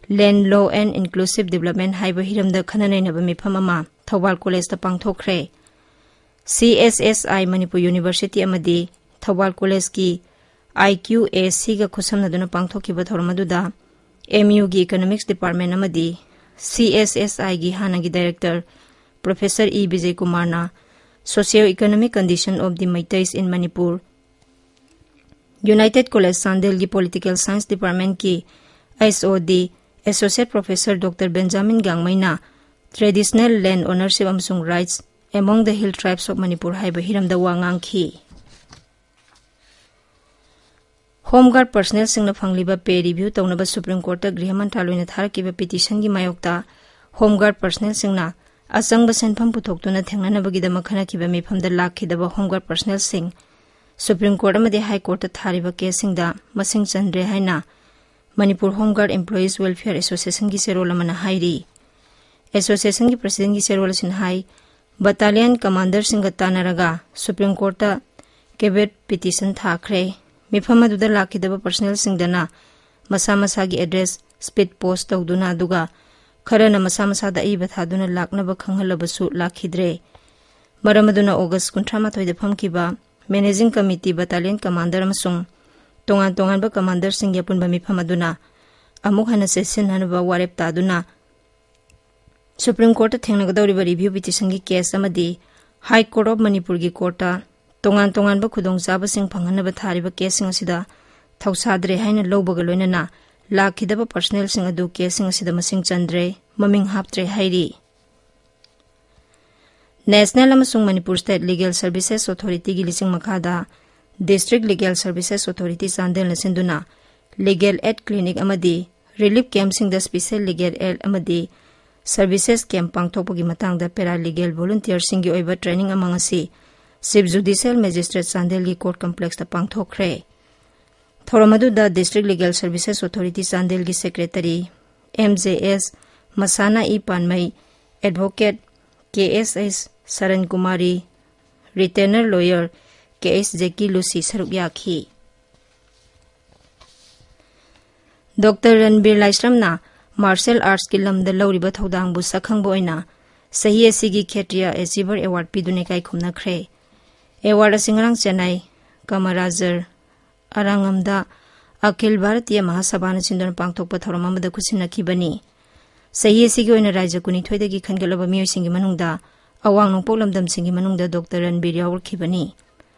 Land, Law and Inclusive Development ꯍꯥꯏꯕ ꯍꯤꯔꯝꯗ ꯈꯟꯅ ꯅꯩꯅꯕ ꯃꯤꯐꯝ ꯑꯃ ꯊꯧꯕꯥꯜ collegeꯇ ꯄꯥꯡꯊꯣꯛꯈ꯭ꯔꯦ꯫ CSSI ꯃꯅꯤꯄꯨꯔ University ꯑꯃꯗꯤ ꯊꯧꯕꯥꯜ collegeꯀꯤ IQACꯒ ꯈꯨꯠꯁꯝꯅꯗꯨꯅ ꯄꯥꯡꯊꯣꯛꯈꯤꯕ ꯊꯧꯔꯝ ꯑꯗꯨꯗ MUꯒꯤ Economics Department ꯑꯃꯗꯤ CSSIꯒꯤ ꯍꯥꯟꯅꯒꯤ director Professor E ꯕꯤꯖꯌꯀꯨꯃꯥꯔꯅ Socio Economic Condition of the Meiteis in Manipur, United College ꯆꯥꯟꯗꯦꯜꯒꯤ Political Science Departmentꯀꯤ HOD Associate Professor Doctor Benjamin ꯒꯥꯡꯃꯩꯅ Traditional Land Ownership ꯑꯃꯁꯨꯡ Rights Among the Hill Tribes of Manipur ꯍꯥꯏꯕ ꯍꯤꯔꯝꯗ ꯋꯥ ꯉꯥꯡꯈꯤ꯫ Home ꯒꯥꯔꯗ ꯄꯔꯁꯅꯦꯜꯁꯤꯡꯅ ꯐꯪꯂꯤꯕ ꯄꯦ review ꯇꯧꯅꯕ supreme ꯀꯣꯔꯠꯇ ꯒ꯭ꯔꯤꯍ ꯃꯟꯇ꯭ꯔꯥꯂꯣꯏꯅ ꯊꯥꯔꯛꯈꯤꯕ ꯄꯤꯇꯤꯁꯟꯒꯤ ꯃꯥꯌꯣꯛꯇ home ꯒꯥꯔꯗ ꯄꯔꯁꯅꯦꯜꯁꯤꯡꯅ ꯑꯆꯪꯕ ꯁꯦꯟꯐꯝ ꯄꯨꯊꯣꯛꯇꯨꯅ ꯊꯦꯡꯅꯅꯕꯒꯤꯗꯃꯛ ꯈꯟꯅꯈꯤꯕ ꯃꯤꯐꯝꯗ ꯂꯥꯛꯈꯤꯗꯕ ꯍꯣꯝ ꯒꯥꯔꯗ ꯄꯔꯁꯅꯦꯜꯁꯤꯡ ꯁꯨꯄ꯭ꯔꯤꯝ ꯀꯣꯔꯠ ꯑꯃꯗꯤ ꯍꯥꯏ ꯀꯣꯔꯠꯇ ꯊꯥꯔꯤꯕ ꯀꯦꯁꯁꯤꯡꯗ ꯃꯁꯤꯡ ꯆꯟꯗ꯭ꯔꯦ ꯍꯥꯏꯅ ꯃꯅꯤꯄꯨꯔ ꯍꯣꯝ ꯒꯥꯔꯗ ꯑꯦꯝꯄ꯭ꯂꯣꯌꯤꯁ ꯋꯦꯜꯐꯤꯌꯔ ꯑꯦꯁꯣꯁꯤꯌꯦꯁꯟꯒꯤ ꯆꯦꯔꯣꯜ ꯑꯃꯅ ꯍꯥꯏꯔꯤ꯫ ꯑꯦꯁꯣꯁꯤꯌꯦꯁꯟꯒꯤ ꯄ꯭ꯔꯁꯤꯗꯦꯟꯒꯤ ꯆꯦꯔꯣꯜ ꯑꯁꯤꯅ ꯍꯥꯏ, ꯕꯠꯇꯥꯂꯤꯌꯟ ꯀꯃꯥꯟꯗꯔꯁꯤꯡꯒ ꯇꯥꯟꯅꯔꯒ ꯁꯨꯄ꯭ꯔꯤꯝ ꯀꯣꯔꯠꯇ ꯀꯦꯕꯦꯠ ꯄꯤꯇꯤꯁꯟ ꯊꯥꯈ꯭ꯔꯦ꯫ ꯃꯤꯐꯝ ꯑꯗꯨꯗ ꯂꯥꯛꯈꯤꯗꯕ ꯄꯔꯁꯅꯦꯜꯁꯤꯡꯗꯅ ꯃꯁꯥ ꯃꯁꯥꯒꯤ ꯑꯦꯗ꯭ꯔꯦꯁ ꯁ꯭ꯄꯤꯗ ꯄꯣꯁ ꯇꯧꯗꯨꯅ, ꯑꯗꯨꯒ ꯈꯔꯅ ꯃꯁꯥ ꯃꯁꯥꯗ ꯑꯏꯕ ꯊꯥꯗꯨꯅ ꯂꯥꯛꯅꯕ ꯈꯪꯍꯜꯂꯕꯁꯨ ꯂꯥꯛꯈꯤꯗ꯭ꯔꯦ꯫ ꯃꯔꯝ ꯑꯗꯨꯅ ꯑꯣꯒꯁ ꯀꯨꯟꯊ꯭ꯔꯥ ꯃꯥꯊꯣꯏꯗ ꯐꯝꯈꯤꯕ ꯃꯦꯅꯦꯖꯤꯡ ꯀꯃꯤꯇꯤ, ꯕꯠꯇꯥꯂꯤꯌꯟ ꯀꯃꯥꯟꯗꯔ ꯑꯃꯁꯨꯡ ꯇꯣꯉꯥꯟ ꯇꯣꯉꯥꯟꯕ ꯀꯃꯥꯟꯗꯔꯁꯤꯡꯒꯤ ꯑꯄꯨꯟꯕ ꯃꯤꯐꯝ ꯑꯗꯨꯅ ꯑꯃꯨꯛ ꯍꯟꯅ ꯆꯦꯠꯁꯤꯟꯅꯅꯕ ꯋꯥꯔꯦꯞ ꯇꯥꯗꯨꯅ ꯁꯨꯄ꯭ꯔꯤꯝ ꯀꯣꯔꯠꯇ ꯊꯦꯡꯅꯒꯗꯧꯔꯤꯕ ꯔꯤꯚ꯭ꯌꯨ ꯄꯤꯇꯤꯁꯟꯒꯤ ꯀꯦꯁ ꯑꯃꯗꯤ ꯍꯥꯏ ꯀꯣꯔꯠ ꯑꯣꯐ ꯃꯅꯤꯄꯨꯔꯒꯤ ꯀꯣꯔꯠꯇ ꯇꯣꯉꯥꯟ ꯇꯣꯉꯥꯟꯕ ꯈꯨꯗꯣꯡꯆꯥꯕꯁꯤꯡ ꯐꯪꯍꯟꯅꯕ ꯊꯥꯔꯤꯕ ꯀꯦꯁꯁꯤꯡ ꯑꯁꯤꯗ ꯊꯧꯁꯥꯗ꯭ꯔꯦ ꯍꯥꯏꯅ ꯂꯧꯕꯒ ꯂꯣꯏꯅꯅ ꯂꯥꯛꯈꯤꯗꯕ ꯄꯔꯁꯅꯦꯜꯁꯤꯡ ꯑꯗꯨ ꯀꯦꯁꯁꯤꯡ ꯑꯁꯤꯗ ꯃꯁꯤꯡ ꯆꯟꯗ꯭ꯔꯦ, ꯃꯃꯤꯡ ꯍꯥꯞꯇ꯭ꯔꯦ ꯍꯥꯏꯔꯤ꯫ ꯅꯦꯁꯅꯦꯜ ꯑꯃꯁꯨꯡ ꯃꯅꯤꯄꯨꯔ ꯁ꯭ꯇꯦꯠ ꯂꯤꯒꯦꯜ ꯁꯔꯚꯤꯁꯦꯁ ꯑꯣꯊꯣꯔꯤꯇꯤꯒꯤ ꯂꯤꯁꯤꯡ ꯃꯈꯥꯗ ꯗꯤꯁꯇ꯭ꯔꯤꯛ ꯂꯤꯒꯦꯜ ꯁꯔꯚꯤꯁꯦꯁ ꯑꯣꯊꯣꯔꯤꯇꯤ ꯆꯥꯟꯗꯦꯜꯅ ꯁꯤꯟꯗꯨꯅ ꯂꯤꯒꯦꯜ ꯑꯦꯗ ꯀ꯭ꯂꯤꯅꯤꯛ ꯑꯃꯗꯤ ꯔꯤꯂꯤꯐ ꯀꯦꯝꯞꯁꯤꯡꯗ ꯁ꯭ꯄꯤꯁꯦꯜ ꯂꯤꯒꯦꯜ ꯑꯦꯗ ꯑꯃꯗꯤ ꯁꯔꯚꯤꯁꯦꯁ ꯀꯦꯝꯞ ꯄꯥꯡꯊꯣꯛꯄꯒꯤ ꯃꯇꯥꯡꯗ ꯄꯦꯔꯥ ꯂꯤꯒꯦꯜ ꯚꯣꯂꯨꯟꯇꯤꯌꯔꯁꯤꯡꯒꯤ ꯑꯣꯏꯕ ꯇ꯭ꯔꯦꯅꯤꯡ ꯑꯃ ꯉꯁꯤ ꯆꯤꯐ ꯖꯨꯗꯤꯁꯤꯌꯦꯜ ꯃꯦꯖꯤꯁꯇ꯭ꯔꯦꯠ ꯆꯥꯟꯗꯦꯜꯒꯤ ꯀꯣꯔꯠ ꯀꯝꯄ꯭ꯂꯦꯛꯁꯇ ꯄꯥꯡꯊꯣꯛꯈ꯭ꯔꯦ꯫ ꯊꯧꯔꯝ ꯑꯗꯨꯗ ꯗꯤꯁꯇ꯭ꯔꯤꯛ ꯂꯤꯒꯦꯜ ꯁꯔꯚꯤꯁꯦꯁ ꯑꯣꯊꯣꯔꯤꯇꯤ ꯆꯥꯟꯗꯦꯜꯒꯤ ꯁꯦꯀ꯭ꯔꯦꯇꯔꯤ ꯑꯦꯝ ꯖꯦ ꯑꯦꯁ ꯃꯁꯥꯅꯥ ꯏ ꯄꯥꯟꯃꯩ, ꯑꯦꯗꯚꯣꯀꯦꯠ ꯀꯦ ꯑꯦꯁ ꯑꯦꯁ ꯁꯔꯟ ꯀꯨꯃꯥꯔꯤ, ꯔꯤꯇꯦꯅꯔ ꯂꯣꯌꯔ ꯀꯦ ꯑꯦꯁ ꯖꯦꯀꯤ ꯂꯨꯁꯤ ꯁꯔꯨꯛ ꯌꯥꯈꯤ꯫ ꯗꯣꯛꯇꯔ ꯔꯟꯕꯤꯔ ꯂꯥꯏꯁ꯭ꯔꯝꯅ ꯃꯥꯔꯁꯦꯜ ꯑꯥꯔꯠꯁꯀꯤ ꯂꯝꯗ ꯂꯧꯔꯤꯕ ꯊꯧꯗꯥꯡꯕꯨ ꯁꯛꯈꯪꯕ ꯑꯣꯏꯅ ꯆꯍꯤ ꯑꯁꯤꯒꯤ ꯈꯦꯇ꯭ꯔꯤꯌꯥ ꯑꯦꯆꯤꯚꯔ ꯑꯦꯋꯥꯔꯗ ꯄꯤꯗꯨꯅ ꯏꯀꯥꯏ ꯈꯨꯝꯅꯈ꯭ꯔꯦ꯫ ꯑꯦꯋꯥꯔꯗ ꯑꯁꯤ ꯉꯔꯥꯡ ꯆꯦꯟꯅꯥꯏ ꯀꯃꯔꯥꯖꯔ ꯑꯔꯥꯡꯉꯝꯗ ꯑꯈꯤꯜ ꯚꯥꯔꯇꯤꯌ ꯃꯍꯥꯁꯚꯥꯅ ꯁꯤꯟꯗꯨꯅ ꯄꯥꯡꯊꯣꯛꯄ ꯊꯧꯔꯝ ꯑꯃꯗ ꯈꯨꯠꯁꯤꯟꯅꯈꯤꯕꯅꯤ꯫ ꯆꯍꯤ ꯑꯁꯤꯒꯤ ꯑꯣꯏꯅ ꯔꯥꯖ꯭ꯌ ꯀꯨꯟꯅꯤꯊꯣꯏꯗꯒꯤ ꯈꯟꯒꯠꯂꯕ ꯃꯤꯑꯣꯏꯁꯤꯡꯒꯤ ꯃꯅꯨꯡꯗ ꯑꯋꯥꯡ ꯅꯣꯡꯄꯣꯛ ꯂꯝꯗꯝꯁꯤꯡꯒꯤ ꯃꯅꯨꯡꯗ ꯗꯣꯛꯇꯔ ꯔꯟꯕꯤꯔ ꯌꯥꯎꯔꯛꯈꯤꯕꯅꯤ꯫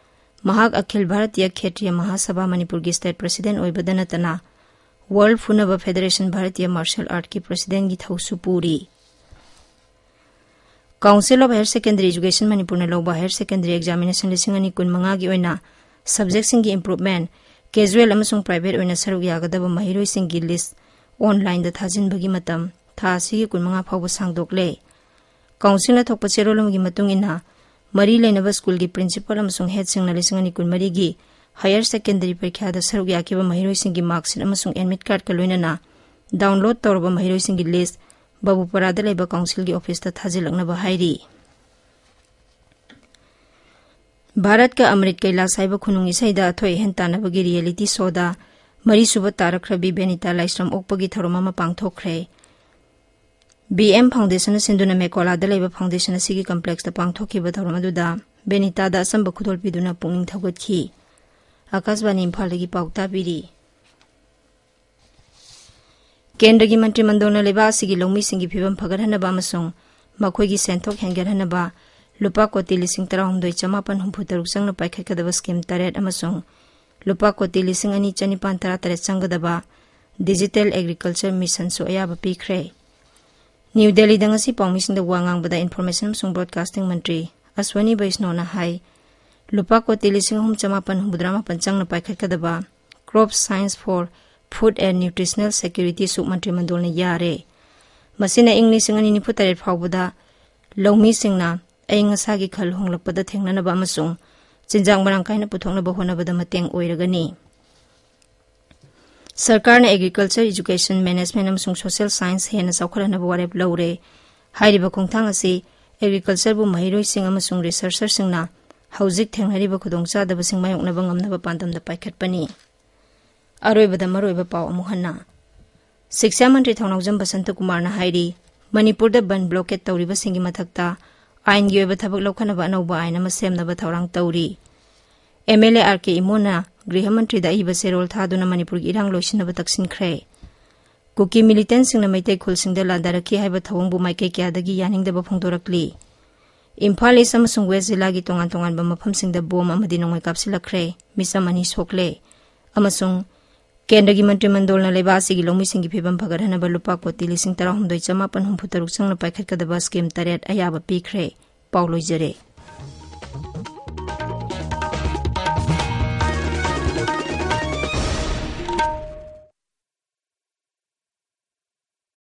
ꯃꯍꯥꯛ ꯑꯈꯤꯜ ꯚꯥꯔꯇꯤꯌ ꯈꯦꯇ꯭ꯔꯤꯌ ꯃꯍꯥꯁꯚꯥ ꯃꯅꯤꯄꯨꯔꯒꯤ ꯁ꯭ꯇꯦꯠ ꯄ꯭ꯔꯁꯤꯗꯦꯟ ꯑꯣꯏꯕꯗ ꯅꯠꯇꯅ ꯋꯥꯔꯜ ꯐꯨꯅꯕ ꯐꯦꯗꯔꯦꯁꯟ ꯚꯥꯔꯇꯤꯌ ꯃꯥꯔꯁꯦꯜ ꯑꯥꯔꯠꯀꯤ ꯄ꯭ꯔꯁꯤꯗꯦꯟꯒꯤ ꯊꯧꯁꯨ ꯄꯨꯔꯤ꯫ Council of Higher Secondary Education ꯃꯅꯤꯄꯨꯔꯅ ꯂꯧꯕ higher secondary examination ꯂꯤꯁꯤꯡ ꯑꯅꯤ ꯀꯨꯟꯃꯉꯥꯒꯤ ꯑꯣꯏꯅ subjectꯁꯤꯡꯒꯤ improvement, casual ꯑꯃꯁꯨꯡ private ꯑꯣꯏꯅ ꯁꯔꯨꯛ ꯌꯥꯒꯗꯕ ꯃꯍꯩꯔꯣꯏꯁꯤꯡꯒꯤ list onlineꯗ ꯊꯥꯖꯤꯟꯕꯒꯤ ꯃꯇꯝ ꯊꯥ ꯑꯁꯤꯒꯤ ꯀꯨꯟꯃꯉꯥ ꯐꯥꯎꯕ ꯁꯥꯡꯗꯣꯛꯂꯦ꯫ Councilꯅ ꯊꯣꯛꯄ ꯆꯦꯔꯣꯜ ꯑꯃꯒꯤ ꯃꯇꯨꯡ ꯏꯟꯅ, ꯃꯔꯤ ꯂꯩꯅꯕ ꯁ꯭ꯀꯨꯜꯒꯤ principal ꯑꯃꯁꯨꯡ headꯁꯤꯡꯅ ꯂꯤꯁꯤꯡ ꯑꯅꯤ ꯀꯨꯟꯃꯔꯤꯒꯤ higher secondary ꯄꯔꯤꯈ꯭ꯌꯥꯗ ꯁꯔꯨꯛ ꯌꯥꯈꯤꯕ ꯃꯍꯩꯔꯣꯏꯁꯤꯡꯒꯤ mark sheet ꯑꯃꯁꯨꯡ admit cardꯀ ꯂꯣꯏꯅꯅ download ꯇꯧꯔꯕ ꯃꯍꯩꯔꯣꯏꯁꯤꯡꯒꯤ list ꯕꯕꯨꯄꯥꯔꯥꯗ ꯂꯩꯕ councilꯒꯤ officeꯇ ꯊꯥꯖꯤꯜꯂꯛꯅꯕ ꯍꯥꯏꯔꯤ꯫ ꯚꯥꯔꯠꯀ ꯑꯃ꯭ꯔꯤꯠ ꯀꯩꯂꯥꯁ ꯍꯥꯏꯕ ꯈꯨꯅꯨꯡ ꯏꯁꯩꯗ ꯑꯊꯣꯏ ꯑꯍꯦꯟ ꯇꯥꯟꯅꯕꯒꯤ reality showꯗ ꯃꯔꯤꯁꯨꯕ ꯇꯥꯔꯛꯈ꯭ꯔꯕꯤ ꯕꯦꯅꯤꯇꯥ ꯂꯥꯏꯁ꯭ꯔꯝ ꯑꯣꯛꯄꯒꯤ ꯊꯧꯔꯝ ꯑꯃ ꯄꯥꯡꯊꯣꯛꯈ꯭ꯔꯦ꯫ B M Foundationꯅ ꯁꯤꯟꯗꯨꯅ ꯃꯦꯀꯣꯂꯥꯗ ꯂꯩꯕ foundation ꯑꯁꯤꯒꯤ complexꯇ ꯄꯥꯡꯊꯣꯛꯈꯤꯕ ꯊꯧꯔꯝ ꯑꯗꯨꯗ ꯕꯦꯅꯤꯇꯥꯗ ꯑꯆꯝꯕ ꯈꯨꯗꯣꯜ ꯄꯤꯗꯨꯅ ꯄꯨꯛꯅꯤꯡ ꯊꯧꯒꯠꯈꯤ꯫ ꯑꯥꯀꯥꯁꯕꯥꯅꯤ ꯏꯝꯐꯥꯜꯗꯒꯤ ꯄꯥꯎ ꯇꯥꯕꯤꯔꯤ꯫ ꯀꯦꯟꯗ꯭ꯔꯒꯤ ꯃꯟꯇ꯭ꯔꯤ ꯃꯟꯗꯜꯅ ꯂꯩꯕꯥꯛ ꯑꯁꯤꯒꯤ ꯂꯧꯃꯤꯁꯤꯡꯒꯤ ꯐꯤꯕꯝ ꯐꯒꯠꯍꯟꯅꯕ ꯑꯃꯁꯨꯡ ꯃꯈꯣꯏꯒꯤ ꯁꯦꯟꯊꯣꯛ ꯍꯦꯟꯒꯠꯍꯟꯅꯕ ꯂꯨꯄꯥ ꯀꯣꯇꯤ ꯂꯤꯁꯤꯡ ꯇꯔꯥꯍꯨꯝꯗꯣꯏ ꯆꯃꯥꯄꯟ ꯍꯨꯝꯐꯨ ꯇꯔꯨꯛ ꯆꯪꯅ ꯄꯥꯏꯈꯠꯀꯗꯕ scheme ꯇꯔꯦꯠ ꯑꯃꯁꯨꯡ ꯂꯨꯄꯥ ꯀꯣꯇꯤ ꯂꯤꯁꯤꯡ ꯑꯅꯤ ꯆꯅꯤꯄꯥꯟ ꯇꯔꯥ ꯇꯔꯦꯠ ꯆꯪꯒꯗꯕ Digital Agriculture Missionꯁꯨ ꯑꯌꯥꯕ ꯄꯤꯈ꯭ꯔꯦ꯫ ꯅ꯭ꯌꯨ ꯗꯦꯜꯂꯤꯗ ꯉꯁꯤ ꯄꯥꯎꯃꯤꯁꯤꯡꯗ ꯋꯥ ꯉꯥꯡꯕꯗ Information ꯑꯃꯁꯨꯡ Broadcasting ꯃꯟꯇ꯭ꯔꯤ ꯑꯁ꯭ꯋꯅꯤ ꯕꯩꯁꯅꯣꯅ ꯍꯥꯏ, ꯂꯨꯄꯥ ꯀꯣꯇꯤ ꯂꯤꯁꯤꯡ ꯑꯍꯨꯝ ꯆꯃꯥꯄꯟ ꯍꯨꯝꯐꯨꯇꯔꯥ ꯃꯥꯄꯟ ꯆꯪꯅ ꯄꯥꯏꯈꯠꯀꯗꯕ Crop Science for Food and Nutritional Securityꯁꯨ ꯃꯟꯇ꯭ꯔꯤ ꯃꯟꯗꯜꯅ ꯌꯥꯔꯦ꯫ ꯃꯁꯤꯅ ꯏꯪ ꯂꯤꯁꯤꯡ ꯑꯅꯤ ꯅꯤꯐꯨ ꯇꯔꯦꯠ ꯐꯥꯎꯕꯗ ꯂꯧꯃꯤꯁꯤꯡꯅ ꯑꯏꯪ ꯑꯁꯥꯒꯤ ꯈꯜ ꯍꯣꯡꯂꯛꯄꯗ ꯊꯦꯡꯅꯅꯕ ꯑꯃꯁꯨꯡ ꯆꯤꯟꯖꯥꯛ ꯃꯔꯥꯡ ꯀꯥꯏꯅ ꯄꯨꯊꯣꯛꯅꯕ ꯍꯣꯠꯅꯕꯗ ꯃꯇꯦꯡ ꯑꯣꯏꯔꯒꯅꯤ꯫ ꯁꯔꯀꯥꯔꯅ Agriculture Education, Management ꯑꯃꯁꯨꯡ Social Science ꯍꯦꯟꯅ ꯆꯥꯎꯈꯠꯍꯟꯅꯕ ꯋꯥꯔꯦꯞ ꯂꯧꯔꯦ꯫ ꯍꯥꯏꯔꯤꯕ ꯈꯣꯡꯊꯥꯡ ꯑꯁꯤ Agricultureꯕꯨ ꯃꯍꯩꯔꯣꯏꯁꯤꯡ ꯑꯃꯁꯨꯡ researcherꯁꯤꯡꯅ ꯍꯧꯖꯤꯛ ꯊꯦꯡꯅꯔꯤꯕ ꯈꯨꯗꯣꯡꯆꯥꯗꯕꯁꯤꯡ ꯃꯥꯌꯣꯛꯅꯕ ꯉꯝꯅꯕ ꯄꯥꯟꯗꯝꯗ ꯄꯥꯏꯈꯠꯄꯅꯤ꯫ ꯑꯔꯣꯏꯕꯗ ꯃꯔꯨꯑꯣꯏꯕ ꯄꯥꯎ ꯑꯃꯨꯛ ꯍꯟꯅ꯫ ꯁꯤꯛꯁꯥ ꯃꯟꯇ꯭ꯔꯤ ꯊꯧꯅꯥꯎꯖꯝ ꯕꯁꯟꯇ ꯀꯨꯃꯥꯔꯅ ꯍꯥꯏꯔꯤ, ꯃꯅꯤꯄꯨꯔꯗ ꯕꯟ blockade ꯇꯧꯔꯤꯕꯁꯤꯡꯒꯤ ꯃꯊꯛꯇ ꯑꯥꯏꯟꯒꯤ ꯑꯣꯏꯕ ꯊꯕꯛ ꯂꯧꯈꯠꯅꯕ ꯑꯅꯧꯕ ꯑꯥꯏꯟ ꯑꯃ ꯁꯦꯝꯅꯕ ꯊꯧꯔꯥꯡ ꯇꯧꯔꯤ꯫ M L A R K ꯏꯃꯣꯅ ꯒ꯭ꯔꯤꯍ ꯃꯟꯇ꯭ꯔꯤꯗ ꯑꯏꯕ ꯆꯦꯔꯣꯜ ꯊꯥꯗꯨꯅ ꯃꯅꯤꯄꯨꯔꯒꯤ ꯏꯔꯥꯡ ꯂꯣꯏꯁꯤꯟꯅꯕ ꯇꯛꯁꯤꯟꯈ꯭ꯔꯦ꯫ ꯀꯨꯀꯤ militantꯁꯤꯡꯅ ꯃꯩꯇꯩ ꯈꯨꯜꯁꯤꯡꯗ ꯂꯥꯟꯗꯥꯔꯛꯈꯤ ꯍꯥꯏꯕ ꯊꯧꯑꯣꯡꯕꯨ ꯃꯥꯏꯀꯩ ꯀꯌꯥꯗꯒꯤ ꯌꯥꯅꯤꯡꯗꯕ ꯐꯣꯡꯗꯣꯔꯛꯂꯤ꯫ ꯏꯝꯐꯥꯜ ꯏꯁ ꯑꯃꯁꯨꯡ ꯋꯦꯁ ꯖꯤꯂꯥꯒꯤ ꯇꯣꯉꯥꯟ ꯇꯣꯉꯥꯟꯕ ꯃꯐꯝꯁꯤꯡꯗ ꯕꯣꯝ ꯑꯃꯗꯤ ꯅꯣꯡꯃꯩ ꯀꯥꯞꯁꯤꯜꯂꯛꯈ꯭ꯔꯦ꯫ ꯃꯤꯆꯝ ꯑꯅꯤ ꯁꯣꯛꯂꯦ꯫ ꯑꯃꯁꯨꯡ ꯀꯦꯟꯗ꯭ꯔꯒꯤ ꯃꯟꯇ꯭ꯔꯤ ꯃꯟꯗꯣꯜꯅ ꯂꯩꯕꯥꯛ ꯑꯁꯤꯒꯤ ꯂꯧꯃꯤꯁꯤꯡꯒꯤ ꯐꯤꯕꯝ ꯐꯒꯠꯍꯟꯅꯕ ꯂꯨꯄꯥ ꯀꯣꯇꯤ ꯂꯤꯁꯤꯡ ꯇꯔꯥꯍꯨꯝꯗꯣꯏ ꯆꯃꯥꯄꯟ ꯍꯨꯝꯐꯨ ꯇꯔꯨꯛ ꯆꯪꯅ ꯄꯥꯏꯈꯠꯀꯗꯕ ꯁ꯭ꯀꯤꯝ ꯇꯔꯦꯠ ꯑꯌꯥꯕ ꯄꯤꯈ꯭ꯔꯦ꯫ ꯄꯥꯎ ꯂꯣꯏꯖꯔꯦ꯫